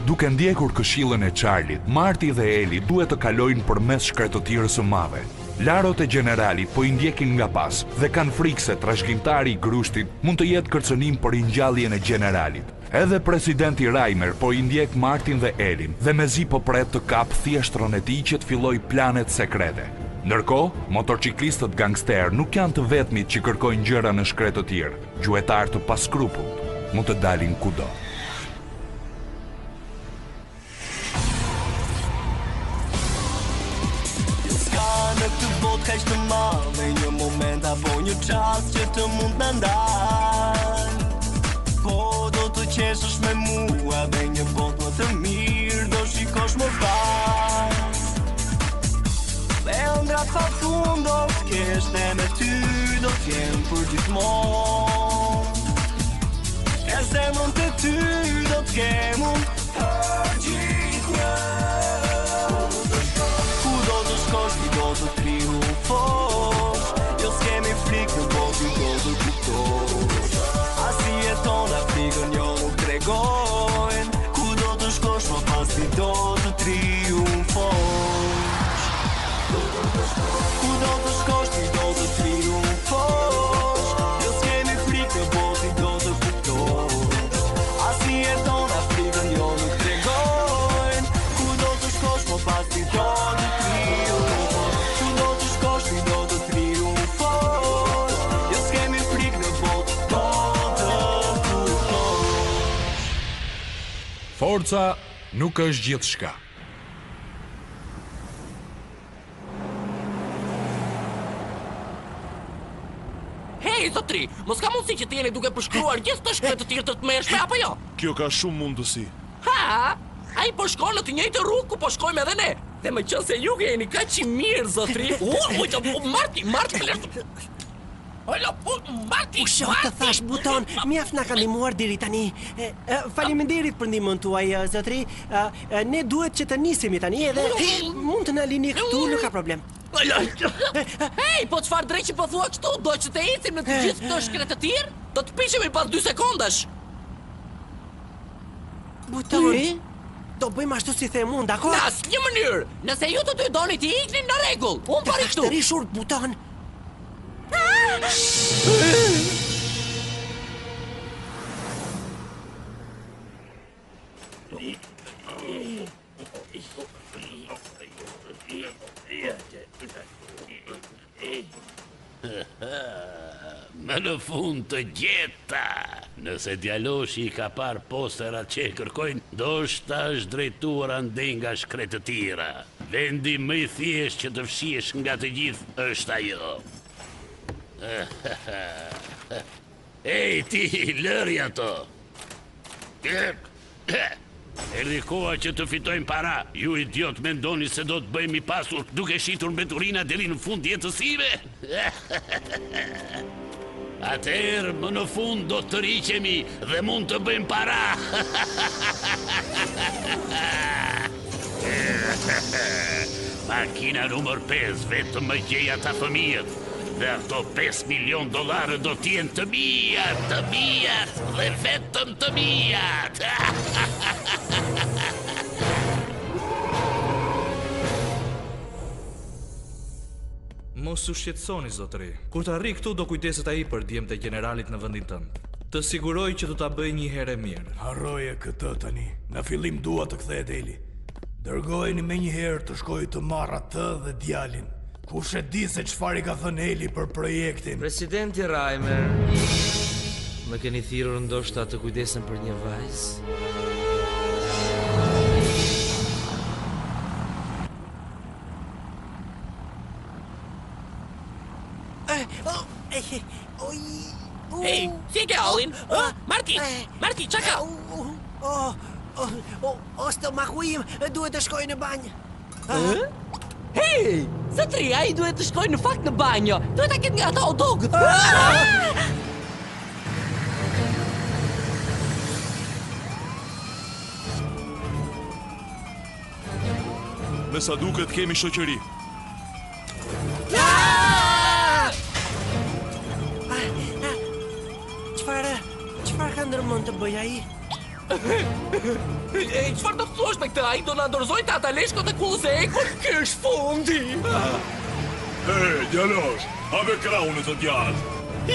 Duke ndjekur këshillën e Charlit, Marti dhe Eli duhet të kalojnë përmes shkretëtirës së madhe. Larot e gjeneralit po i ndjekin nga pas dhe kanë frikë se trashëgimtari i grushtit mund të jetë kërcënim për ringjalljen e gjeneralit. Edhe presidenti Rajmer po i ndjek Martin dhe Elin dhe mezi po pret të kapë thjeshtrën e tij që të fillojë planet sekrete. Ndërkohë, motorçiklistët gangsterë nuk janë të vetmit që kërkojnë gjëra në shkretëtirë, gjuetarë të paskrupullt mund të dalin kudo. Jo s'ka në këtë botë kaq të madhe Një moment apo një çast që të mund të na ndajë Po do të qeshësh me mua Dhe një botë më të mirë do shikosh më pas Dhe ëndrra pa fund do të kesh Dhe me ty do t'jem për gjithmonë E zemrën te ty do të kem unë për gjithnjë Ku do të shkosh ti do të triumfosh Jo s'kemi frikë në botë ti do të kuptosh As hijet tona frikën jo nuk tregojnë Ku do të shkosh më pas ti do të triumfosh Ku do të shkosh ti do të triumfosh Jo s'kemi frikë në botë ti do të kuptosh As hijet tona frikën jo nuk tregojnë Ku do të shkosh më pas ti do të triumfosh Ku do të shkosh ti do të triumfosh Jo s'kemi frikë në botë do të kuptosh Forca nuk është gjithçka. Hej, zotri, mos ka mundësi që të jeni duke përshkruar gjithë këtë shkretëtirë të tmerrshme, apo jo? Kjo ka shumë mundësi. Ha, ai po shkon në të njëjtën rrugë ku po shkojmë edhe ne. Dhe meqenëse ju jeni kaq i mirë, zotri. U, u, u, Marti, Marti, Olo, po, Marti, Pusho të thash buton, mjaft na ka ndihmuar deri tani. E, e, faleminderit për ndihmën tuaj, e, zotri. E, e, ne duhet që të nisemi tani edhe mund të na lini këtu, nuk ka problem. Hej, po çfarë dreqi po thua kështu? Do që të ecim në të gjithë këtë shkretëtirë? Do të prishemi pas 2 sekondash. Buton, do bëjmë ashtu si them unë, dakor? Në asnjë mënyrë. Nëse ju të dy doni të ikni në rregull, unë po rri Të këtu. rrish urtë, buton. Më në fund të gjeta! Nëse djaloshi i ka parë posterat që e kërkojnë, ndoshta është drejtuar andej nga shkretëtira. Vendi më i thjeshtë që të fshihesh nga të gjithë është ajo. Ej, ti, lëri ato! Erdhi koha që të fitojmë para. Ju idiot mendoni se do të bëhemi pasur duke shitur mbeturina deri në fund jetës sime? Atëherë më në fund do të tërhiqemi dhe mund të bëjmë para. Makina numër 5, vetëm më gjej ata fëmijët. Dhe ato 5 milion dollarë do të jenë të miat, të miat dhe vetëm të miat. Mos u shqetësoni, zotëri. Kur të arrij këtu do kujdeset ai për djemtë e gjeneralit në vendin tënd. Të siguroj që do ta bëj një herë e mirë. Harroje këtë tani. Në fillim dua të kthehet Eli. Dërgojeni menjëherë të shkojë të marrë atë dhe djalin. Kush e di se çfarë i ka thënë Eli për projektin. Presidenti Rajmer, më keni thirrur ndoshta të kujdesem për një vajzë? Ej, si e ke hallin? Ë, Marti, Marti, çka ka? O, o, o, o, stomaku im, duhet të shkoj në banjë. Ë? Hej, zotri, ai duhet të shkojë në fakt në banjo. Duhet ta ketë nga ato hot dogët. Me sa duket kemi shoqëri. Çfarë, çfarë ka ndërmend të bëj ai? E, çfarë do të thuash me këtë? Ai do na dorëzojë te ata leshkot e kullës së hekurt? Ky është fundi. Ej, djalosh, hape krahun e të djathtë.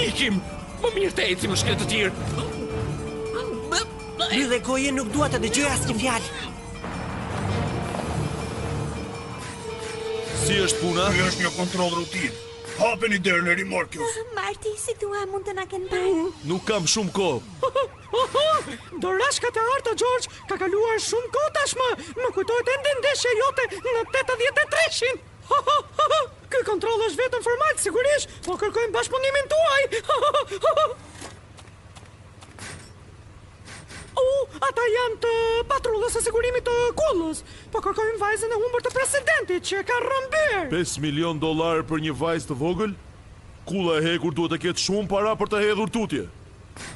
Ikim. Më mirë të ecim në shkretëtirë. Mbylle gojën, nuk dua të dëgjoj asnjë fjalë. Si është puna? Ky është një kontroll rutinë. Hapeni derën e rimorkios. Marti, si thua, mund të na kenë parë? Nuk kam shumë kohë. Dorashkat e arta, George, ka kaluar shumë kohë tashmë. Më kujtohet ende ndeshja jote në 83-shin. Ky kontroll është vetëm formal, sigurisht, po kërkojmë bashkëpunimin tuaj. U, ata janë të patrullës së sigurimit të kullës. Po kërkojmë vajzën e humbur të presidentit që e ka rrëmbyer. 5 milion dollarë për një vajzë të vogël? Kulla e hekurt duhet të ketë shumë para për të hedhur tutje.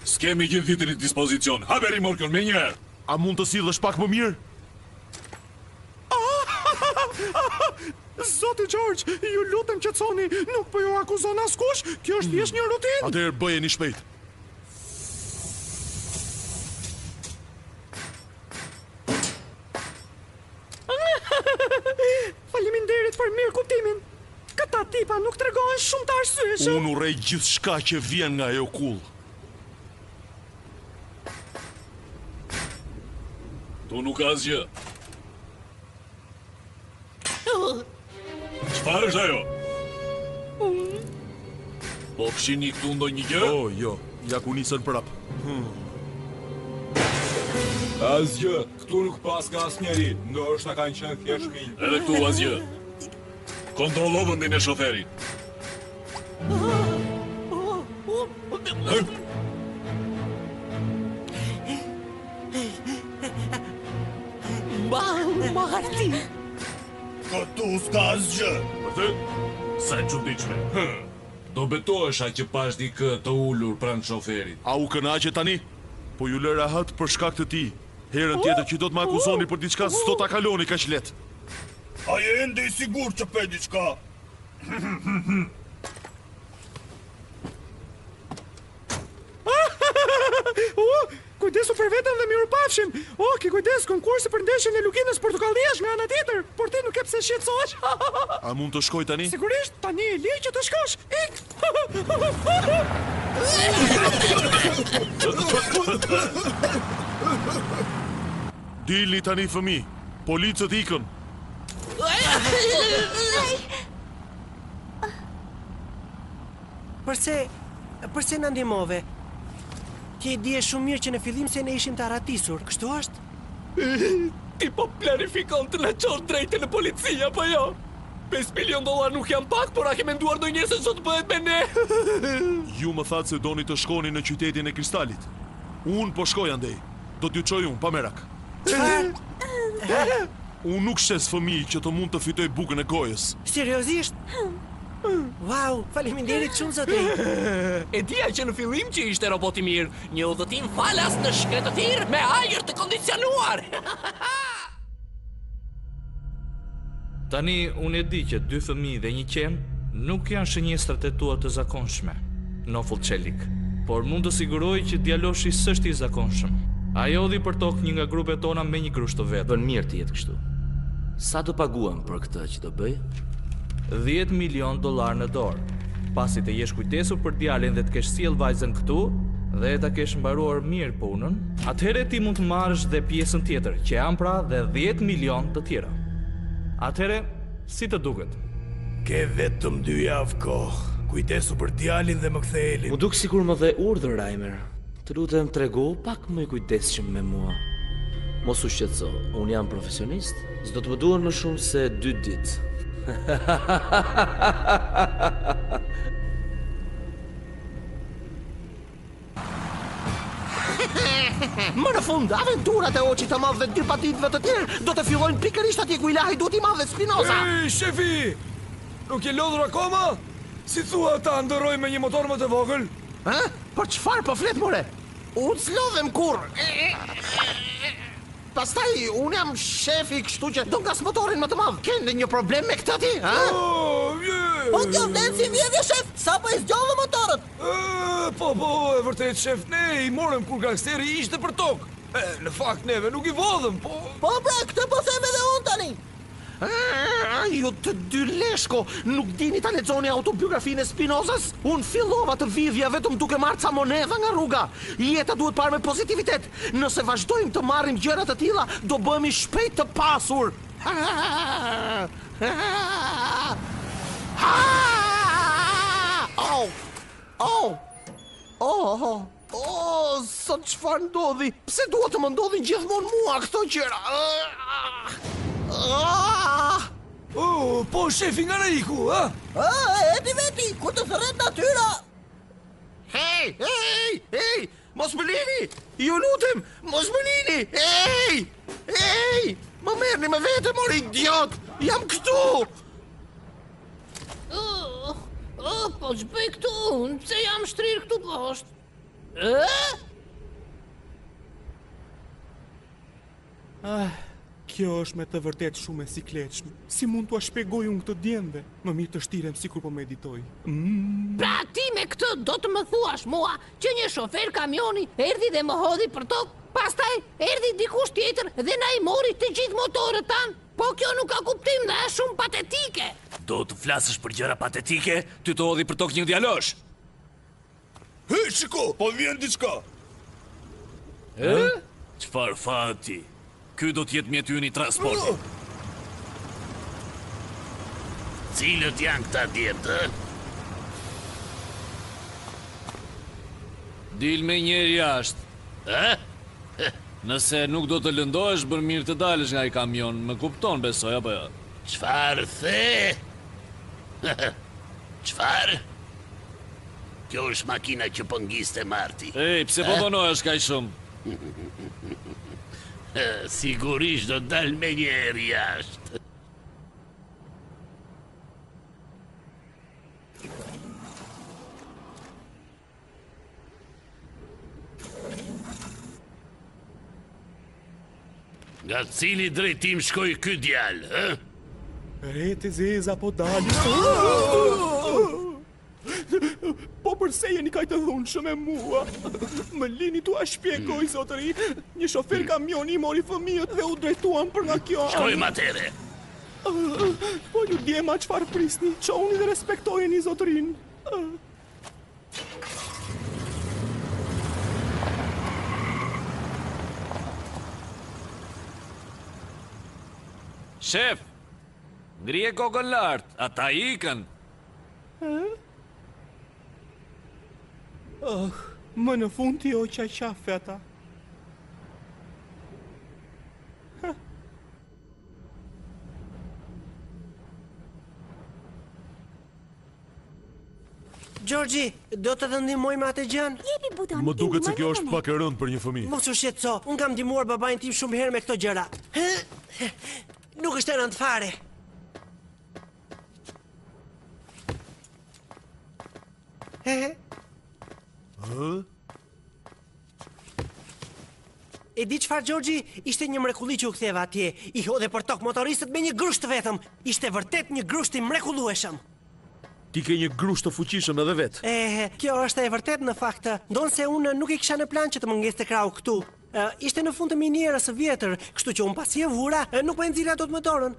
S'kemi gjithë ditën në dispozicion. Hape rimorkion menjëherë. A mund të sillesh pak më mirë? Zoti George, ju lutem qetësoni, nuk po ju akuzon askush, kjo është thjesht një rutinë. Atëherë bëjeni shpejt. Faleminderit për mirëkuptimin. Këta tipa nuk tregohen shumë të arsyeshëm. Unë urrej gjithçka që vjen nga ajo kullë. Ktu nuk ka asgjë. Çfarë është ajo? Po fshihni këtu ndonjë gjë? Oh, jo, ja ku nisën prap. Hmm. Asgjë, këtu nuk paska asnjeri, ndoshta kanë qenë thjesht minj. Edhe këtu asgjë. Kontrollo vendin e shoferit. Marti! Këtu s'ka asgjë. Vërtet? Sa e çuditshme. Hë. Do betohesha që pashë dikë të ulur pranë shoferit. A u kënaqe tani? Po ju lë rehat për shkak të tij. Herën tjetër që do të më akuzoni për diçka, s'do ta kaloni kaq lehtë. A je ende i sigurt që pe diçka? Oh, kujdesu për veten dhe mirupafshim. Oh, ki kujdes, konkursi për ndeshjen e Luginës Portokalli është nga ana tjetër, por ti nuk ke pse shqetësohesh. A mund të shkoj tani? Sigurisht, tani je i lirë që të shkosh. Ik. Dilni tani fëmijë. Policët ikën. Përse, përse na ndihmove? Ti e dije shumë mirë që në fillim se ne ishim të arratisur, kështu është? Ti po planifikon të na çosh drejt në polici, apo jo? 5 milion dollar nuk janë pak, por a ke menduar ndonjëherë se ç'do të bëhet me ne? Ju më thatë se doni të shkoni në qytetin e kristalit. Unë po shkoj andej. Do t'ju çoj unë, pa merak. Çfarë? Unë nuk shes fëmijë që të mund të fitoj bukën e gojës. Seriozisht? Wow, faleminderit shumë zotëri. E dija që në fillim që ishte robot i mirë, një udhëtim falas në shkretëtirë me ajër të kondicionuar. Tani unë e di që dy fëmijë dhe një qen nuk janë shënjestrat e tua të zakonshme, Nofull Çelik. Por mund të siguroj që djaloshi s'është i zakonshëm. Ai hodhi përtokë një nga grupet tona me një grusht të vetëm. Bën mirë të jetë kështu. Sa do paguhem për këtë që do bëj? 10 milionë dollarë në dorë. Pasi të jesh kujdesur për djalin dhe të kesh sjellë vajzën këtu dhe ta kesh mbaruar mirë punën, atëherë ti mund të marrësh dhe pjesën tjetër, që janë pra dhe 10 milionë të tjera. Atëherë, si të duket? Ke vetëm dy javë kohë. Kujdesu për djalin dhe më kthe Elin. M'u duk sikur më dhe urdhër, Reimer. Të lutem tregohu pak më i kujdesshëm me mua. Mos u shqetëso, unë jam profesionist, s'do të më duhen më shumë se dy ditë. Më në fund, aventurat e Oçit të Madh dhe dy paditëve të tjerë do të fillojnë pikërisht atje ku i la hajduti i madh dhe Spinoza. Ej, shefi! Nuk je lodhur akoma? Si thua ta ndërroj me një motor më të vogël? Ë? Për çfarë po flet more? Unë s'lodhem kurrë. Pastaj unë jam shefi, kështu që do ngas motorin më të madh. Ke ndonjë problem me këtë ti, ha? Po kjo vlen si vjedhje shef, sapo i zgjodhëm motorët. Po, po, e vërtetë shef, ne i morëm kur gangsteri ishte për tokë. E, në fakt neve nuk i vodhëm, po... Po pra, këtë po them edhe unë tani. Ju të dy leshko, nuk dini ta lexoni autobiografinë e Spinozës? Unë fillova të vidhja vetëm duke marrë ca monedha nga rruga. Jeta duhet parë me pozitivitet. Nëse vazhdojmë të marrim gjëra të tilla, do bëhemi shpejt të pasur. Au! Au! Oh! Oh, sot çfarë ndodhi? Pse duhet të më ndodhin gjithmonë mua këto gjëra? Ah! Oh, po shefi nga na iku, ha? Ah, e di vetë, kur të thërret natyra? Hej, hej, hej, mos më lini! Ju lutem, mos më lini! Hej, hej, më merrni me vete, mor idiot! Jam këtu! Oh, oh, po ç'bëj këtu unë, pse jam shtrirë këtu poshtë? Ë? Ah, kjo është me të vërtetë shumë e sikletshme. Si mund t'ua shpjegoj unë këtë djemve? Më mirë të shtirem sikur po meditoj. Mm. Pra ti me këtë do të më thuash mua që një shofer kamioni erdhi dhe më hodhi për tokë, pastaj erdhi dikush tjetër dhe na i mori të gjithë motorët tanë. Po kjo nuk ka kuptim dhe është shumë patetike. Do të flasësh për gjëra patetike? Ty të hodhi për tokë një djalosh. Hej, shiko, po vjen diçka. Ë? Çfarë fati? Ky do të jetë mjeti ynë i transportit. Cilët janë këta djemtë, ë? Dil menjëherë jashtë. Ë? Nëse nuk do të lëndohesh bën mirë të dalësh nga ai kamion, më kupton besoj apo jo? Çfarë the? Çfarë? Kjo është makina që po ngiste Marti. Ej, pse po vonohesh kaq shumë? Sigurisht do dal menjëherë jashtë. Nga cili drejtim shkoi ky djalë, ë? Retë e zeza po dalin. Po përse jeni kaq të dhunshëm me mua? Më lini t'ua shpjegoj, hmm. zotëri. Një shofer hmm. kamioni i mori fëmijët dhe u drejtuan për nga kjo anë. Shkojmë atëherë. Po ju djema çfarë prisni? Çohuni dhe respektojeni zotërinë. Shef, ngrije kokën lart, ata ikën. Oh, më në fund i hoqa qafe ata. Xhorxhi, do të të ndihmoj me atë gjënë? Jepi buton. Më duket se kjo është pak e rëndë për një fëmijë. Mos u shqetëso, unë kam ndihmuar babain tim shumë herë me këto gjëra. Nuk është e rëndë fare. Hë? E di çfarë Xhorxhi, ishte një mrekulli që u ktheva atje. I hodhe për tokë motoristët me një grusht të vetëm. Ishte vërtet një grusht i mrekullueshëm. Ti ke një grusht të fuqishëm edhe vetë. Eh, kjo është e vërtetë në fakt, ndonëse unë nuk e kisha në plan që të më ngecte krahu këtu. Ishte në fund të minierës së vjetër, kështu që unë pasi e vura, nuk po e nxirrja dot me dorën.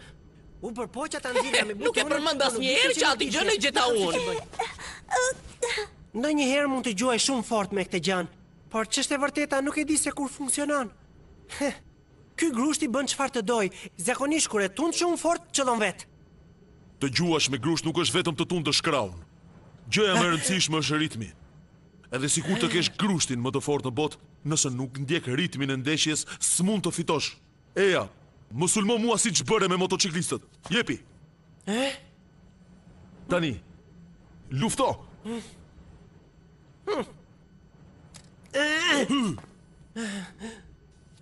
U përpoqa ta nxirrja me butonin. Nuk e përmend asnjëherë që atë gjënë e gjeta unë. Ndonjëherë mund të gjuaj shumë fort me këtë gjënë, por ç'është e vërteta nuk e di se kur funksionon. Heh. Ky grushti bën çfarë të dojë, zakonisht kur e tund shumë fort, qëllon vetë. Të gjuash me grusht nuk është vetëm të tundësh krahun. Gjëja më e rëndësishme është ritmi. Edhe sikur të kesh grushtin më të fortë në botë, nëse nuk ndjek ritmin e ndeshjes, s'mund të fitosh. Eja, më sulmo mua siç bëre me motoçiklistët. Jepi! Tani, lufto!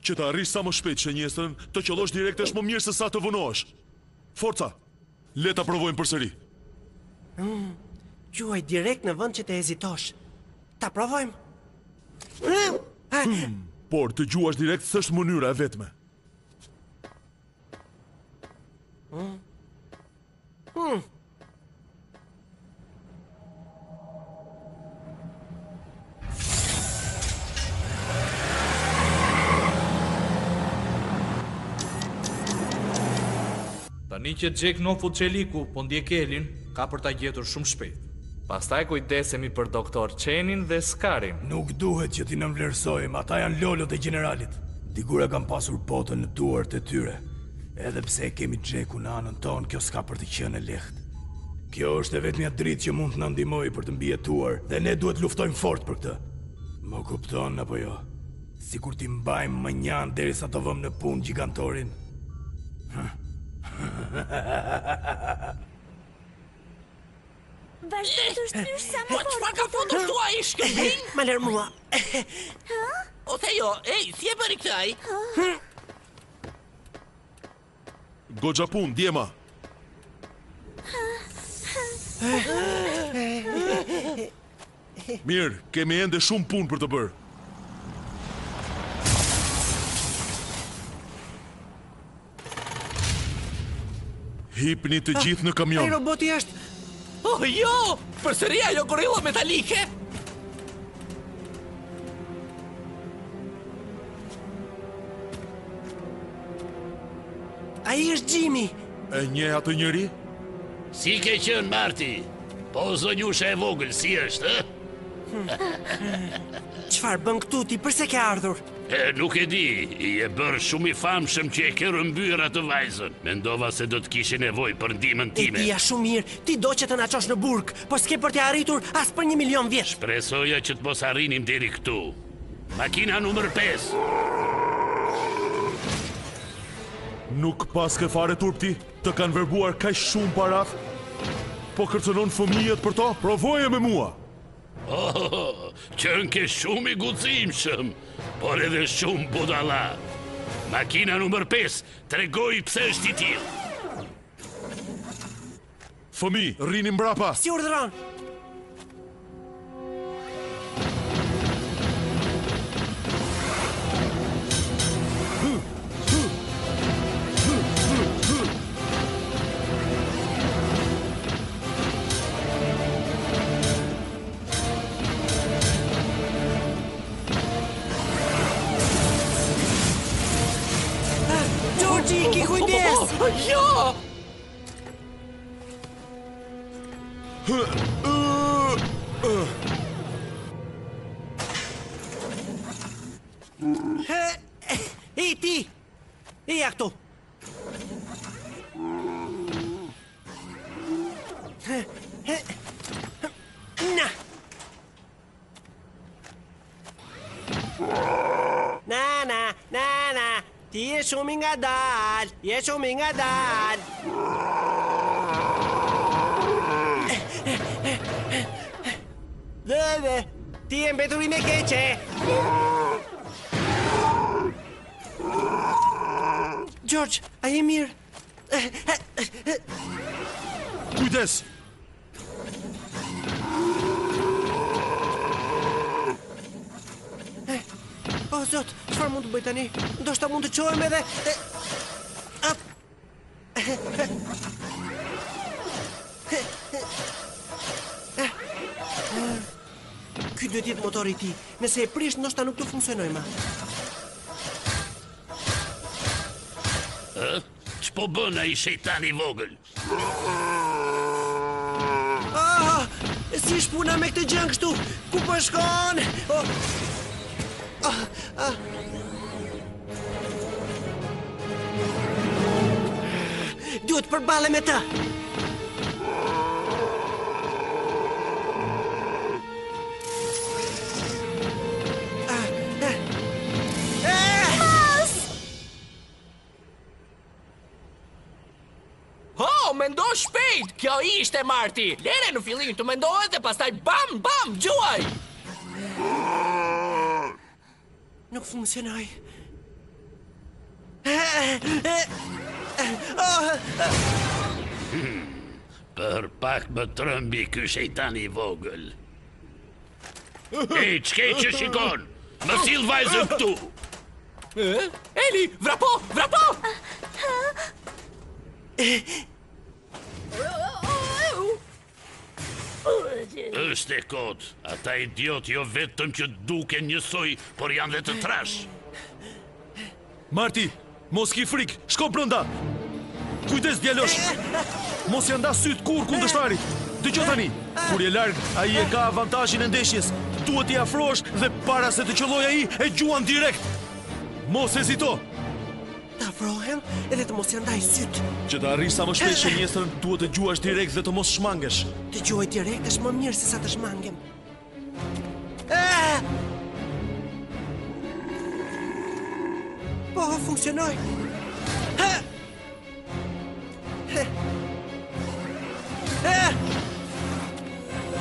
Që të arrish sa më shpejt shënjestrën, të qëllosh direkt është më mirë se sa të vonohesh. Forca! Le ta provojmë përsëri. Mm, gjuaj direkt në vend që të hezitosh. Ta provojmë. Hmm, por të gjuash direkt s'është mënyra e vetme. Hmm. Hmm. Tani që Xhek Nofut Çeliku po ndjek Elin, ka për ta gjetur shumë shpejt. Pastaj kujdesemi për Doktor Çenin dhe Skarin. Nuk duhet që t'i nënvlerësojmë, ata janë lolot e gjeneralit. Dikur e kanë pasur botën në duart e tyre. Edhe pse e kemi Xhekun në anën tonë, kjo s'ka për të qenë e lehtë. Kjo është e vetmja dritë që mund të na ndihmojë për të mbijetuar dhe ne duhet të luftojmë fort për këtë. Më kupton apo jo? Sikur t'i mbajmë mënjanë derisa të vëmë në punë gjigantorin. Vazhdo të shtysh sa më Po fort. çfarë ka futur këtu ai shkëmbin? Ma lër mua. Ose jo, ej, si e bëri këtë ai? Goxha punë, djema. Mirë, kemi ende shumë punë për të bërë. Hipni të gjithë në kamion. Ai roboti është Oh, jo! Përsëri ajo gorilla metalike? Ai është Jimmy. E njeh atë njeri? Si ke qenë, Marti? Po zonjusha e vogël, si është, ë? Çfarë bën këtu ti? Përse ke ardhur? E, nuk e di, je bërë shumë i famshëm që e ke rrëmbyer atë vajzën. Mendova se do të kishe nevojë për ndihmën E time. dija shumë mirë, ti do që të na çosh në burg, po s'ke për t'ia arritur as për një milion vjet. Shpresoja që të mos arrinim deri këtu. Makina numër 5. Nuk paske fare turp ti? Të kanë verbuar kaq shumë para? Po kërcënon fëmijët për to? Provoje me mua. Oh, qenke shumë i guximshëm, por edhe shumë budalla. Makina numër 5, tregoi pse është i tillë. Fëmijë, rrini mbrapa. Si urdhëron? Georgi, ki kujdes! Oh, jo! I ti! Eja këtu! Na! Na, na, na, na! Ti je shumë i ngadal, je shumë i ngadal. Dhe, dhe, ti je mbetur i me keqe. George, a je mirë? Kujdes! O, zot, çfarë mund të bëj tani? Ndoshta mund të çohem edhe... e, Ap. Ky duhet jetë motori i tij. Nëse e prish, ndoshta nuk do funksionoj më. Ë? Ç'po bën ai shejtan i vogël? Ah, si është puna me këtë gjën kështu? Ku po shkon? Oh. Ah, ah. Duhet përballem me të. Ah, ah. Mos! Ho, mendo shpejt! Kjo ishte Marti. Lere në fillim të mendohet dhe pastaj bam bam gjuaj. Nuk funksionoi. Për pak më trëmbi ky shejtan i vogël. Ej, ç'ke që shikon? Më sill vajzën këtu. E? Eli, vrapo, vrapo! Është e kot. Ata idiot jo vetëm që duken njësoj, por janë dhe të trash. Marti, mos ki frikë, shko brenda. Kujdes djalosh! Mos ia nda sytë kurrë kundërshtarit. Dëgjo tani, kur je larg, ai e ka avantazhin e ndeshjes. Duhet t'i afrohesh dhe para se të qëllojë ai, e gjuan direkt. Mos hezito. Të afrohem edhe të mos ia ndaj sytë. Që të arrish sa më shpejt shënjestrën, duhet të gjuash direkt dhe të mos shmangesh. Të gjuaj direkt është më mirë sesa të shmangem. Po, funksionoi.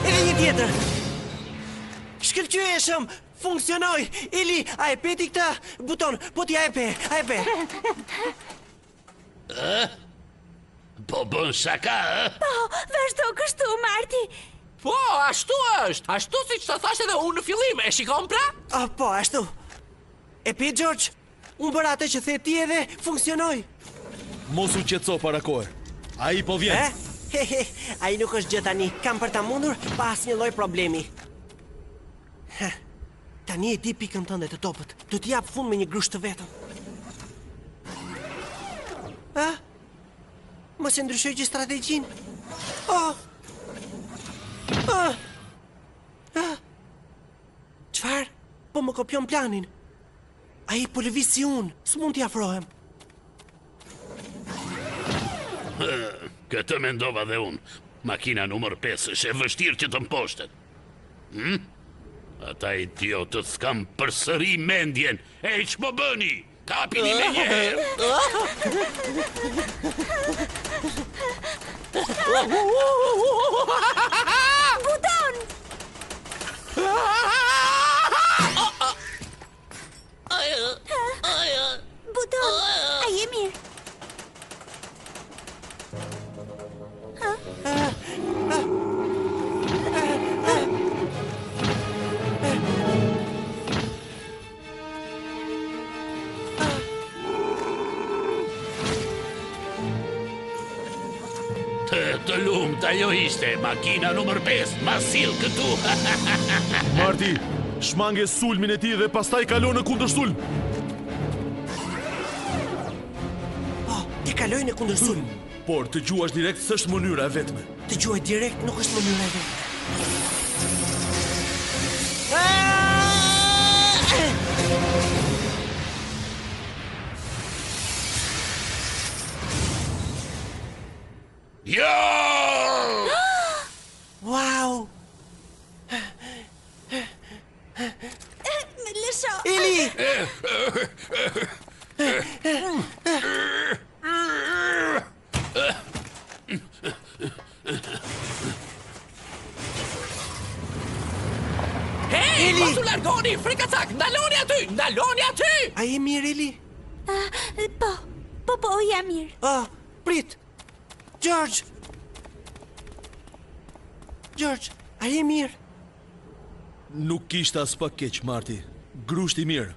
Edhe një tjetër. Shkëlqyeshëm, funksionoi. Eli, a e pe ti këtë buton? Po ti a e pe, a e pe? Ë? Po bën shaka, ë? Po, vazhdo kështu, Marti. Po, ashtu është. Ashtu siç ta thashë edhe unë në fillim, e shikon pra? Ah, po, ashtu. E pe George? Unë bëra atë që the ti edhe funksionoi. Mos u qetëso para kohe. Ai po vjen. Eh? He he, ai nuk është gjë tani. Kam për ta mundur pa asnjë lloj problemi. Heh. Tani e di pikën tënde të dobët. Do t'i jap fund me një grusht të vetëm. A? Mos e ndryshoi gjë strategjinë. Oh! Oh! Ah! Çfarë? Po më kopjon planin. Ai po lëviz si unë, s'mund t'i afrohem. Këtë mendova dhe unë. Makina numër 5 është e vështirë që të mposhtet. Hm? Ata idiotët s'kanë përsëri mendjen. Ej, ç'po bëni? Kapini menjëherë! Buton! Buton, a je mirë? Të, të lumtë, ajo ishte makina numër 5, ma sill këtu. Marti, shmange sulmin e tij dhe pastaj kalo në kundërsulm. Po, të kaloj në kundërsulm. Por të gjuash direkt s'është mënyra e vetme. Të gjuaj direkt nuk është mënyra e vetme. Jo! Wow! Më lësho! Eli! Hej, mos u largoni, frikacak, ndaloni aty, ndaloni aty! A je mirë, Eli? Ah, po, po, po, jam mirë. Ah, prit! George! George, a je mirë? Nuk ishte aspak keq, Marti. Grusht i mirë.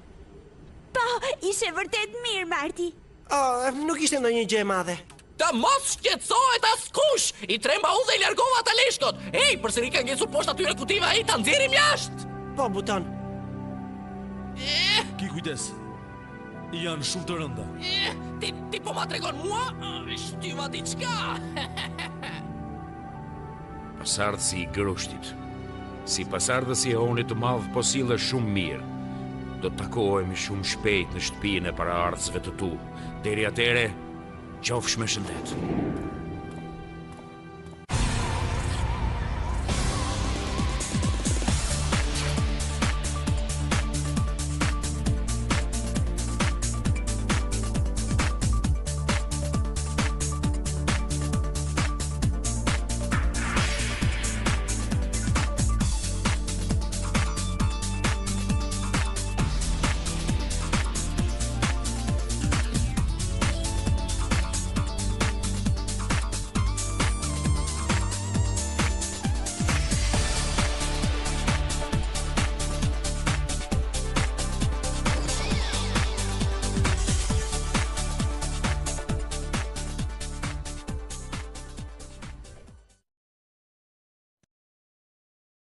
Po, ishe vërtet mirë, Marti. Oh, nuk ishte ndonjë gjë e madhe. Të mos shqetësohet askush! I tremba unë dhe i largova ata leshkot! Ej, përsëri ka ngecur poshtë atyre kutive ai, ta nxjerrim jashtë! Po, buton. Ki kujdes. Janë shumë të rënda. Ti, ti po ma tregon mua? Shtyva diçka! Pasardhësi i grushtit. Si pasardhës i Honit të Madh po sillesh shumë mirë. Do të takohemi shumë shpejt në shtëpinë e paraardhësve të tu. Deri atëherë, qofsh me shëndet.